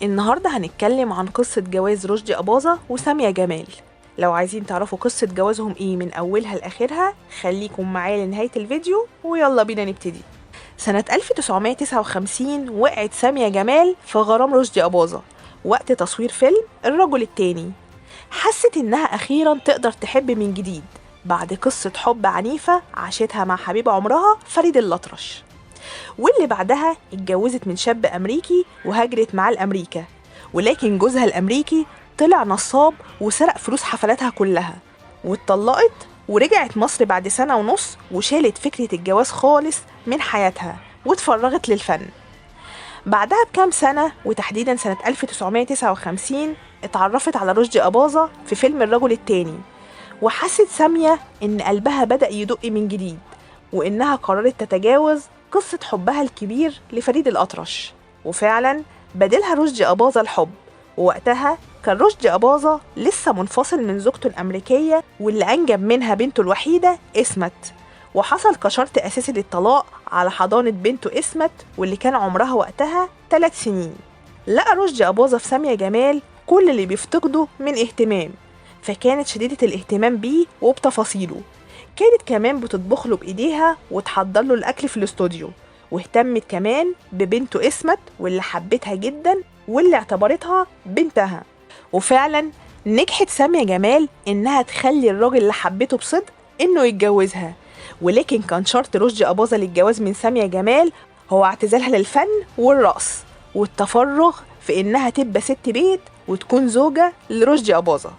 النهاردة هنتكلم عن قصة جواز رشدي أباظة وسامية جمال. لو عايزين تعرفوا قصة جوازهم ايه من أولها لآخرها خليكم معايا لنهاية الفيديو، ويلا بينا نبتدي. سنة 1959 وقعت سامية جمال في غرام رشدي أباظة وقت تصوير فيلم الرجل التاني. حست إنها أخيرا تقدر تحب من جديد بعد قصة حب عنيفة عاشتها مع حبيب عمرها فريد الأطرش، واللي بعدها اتجوزت من شاب أمريكي وهاجرت معاه لأمريكا، ولكن جوزها الأمريكي طلع نصاب وسرق فلوس حفلاتها كلها، واتطلقت ورجعت مصر بعد 1.5 سنة وشالت فكرة الجواز خالص من حياتها واتفرغت للفن. بعدها بكام سنة وتحديدا سنة 1959 اتعرفت على رشدي أباظة في فيلم الرجل التاني، وحست سامية إن قلبها بدأ يدق من جديد، وإنها قررت تتجاوز قصة حبها الكبير لفريد الأطرش، وفعلا بدلها رشدي أباظة الحب. ووقتها كان رشدي أباظة لسه منفصل من زوجته الأمريكية واللي أنجب منها بنته الوحيدة اسمت، وحصل كشرط أساسي للطلاق على حضانة بنته اسمت واللي كان عمرها وقتها 3 سنين. لقى رشدي أباظة في سامية جمال كل اللي بيفتقده من اهتمام، فكانت شديدة الاهتمام بيه وبتفاصيله. كانت كمان بتطبخ له بإيديها وتحضر له الأكل في الاستوديو، واهتمت كمان ببنته اسمت واللي حبتها جدا واللي اعتبرتها بنتها. وفعلا نجحت سامية جمال إنها تخلي الراجل اللي حبته بصدق إنه يتجوزها، ولكن كان شرط رشدي أباظة للجواز من سامية جمال هو اعتزالها للفن والرقص والتفرغ في إنها تبقى ست بيت وتكون زوجة لرشدي أباظة.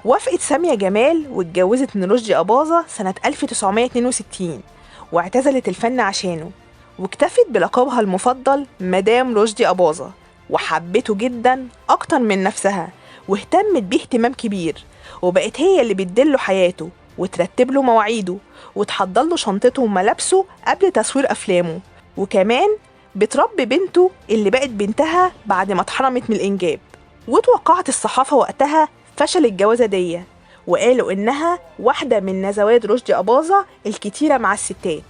وافقت سامية جمال واتجوزت من رشدي أباظة سنة 1962 واعتزلت الفن عشانه، واكتفت بلقبها المفضل مدام رشدي أباظة، وحبته جدا أكتر من نفسها واهتمت بيه اهتمام كبير، وبقت هي اللي بتدله حياته وترتب له مواعيده وتحضر له شنطته وملابسه قبل تصوير أفلامه، وكمان بتربي بنته اللي بقت بنتها بعد ما اتحرمت من الإنجاب. وتوقعت الصحافة وقتها فشل الجوازة دي، وقالوا إنها واحدة من نزوات رشدي أباظة الكتيرة مع الستات،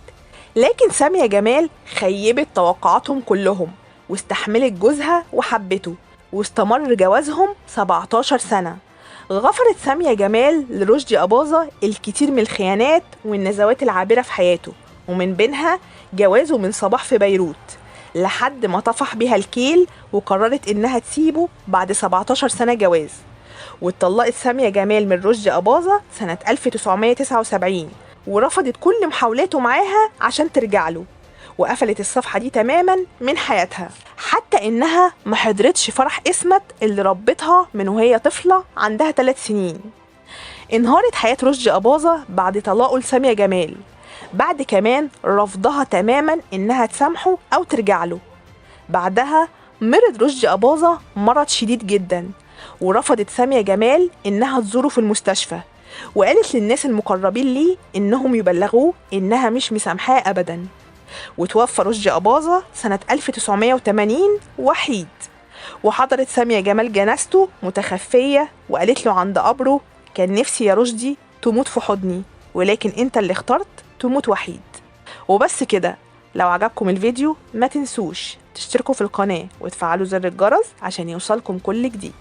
لكن سامية جمال خيبت توقعاتهم كلهم واستحملت جوزها وحبته، واستمر جوازهم 17 سنة. غفرت سامية جمال لرشدي أباظة الكتير من الخيانات والنزوات العابرة في حياته، ومن بينها جوازه من صباح في بيروت، لحد ما طفح بيها الكيل وقررت إنها تسيبه بعد 17 سنة جواز. واتطلقت سامية جمال من رشدي أباظة سنة 1979 ورفضت كل محاولاته معاها عشان ترجع له، وقفلت الصفحة دي تماما من حياتها، حتى إنها ما حضرتش فرح اسمت اللي ربتها من وهي طفلة عندها 3 سنين. انهارت حياة رشدي أباظة بعد طلاقه لسامية جمال، بعد كمان رفضها تماما إنها تسامحه أو ترجع له. بعدها مرض رشدي أباظة مرض شديد جدا، ورفضت سامية جمال إنها تزوره في المستشفى، وقالت للناس المقربين ليه إنهم يبلغوه إنها مش مسامحاه أبدا. وتوفى رشدي أباظة سنة 1980 وحيد، وحضرت سامية جمال جنازته متخفية وقالت له عند قبره: كان نفسي يا رشدي تموت في حضني، ولكن أنت اللي اخترت تموت وحيد. وبس كده، لو عجبكم الفيديو ما تنسوش تشتركوا في القناة وتفعلوا زر الجرس عشان يوصلكم كل جديد.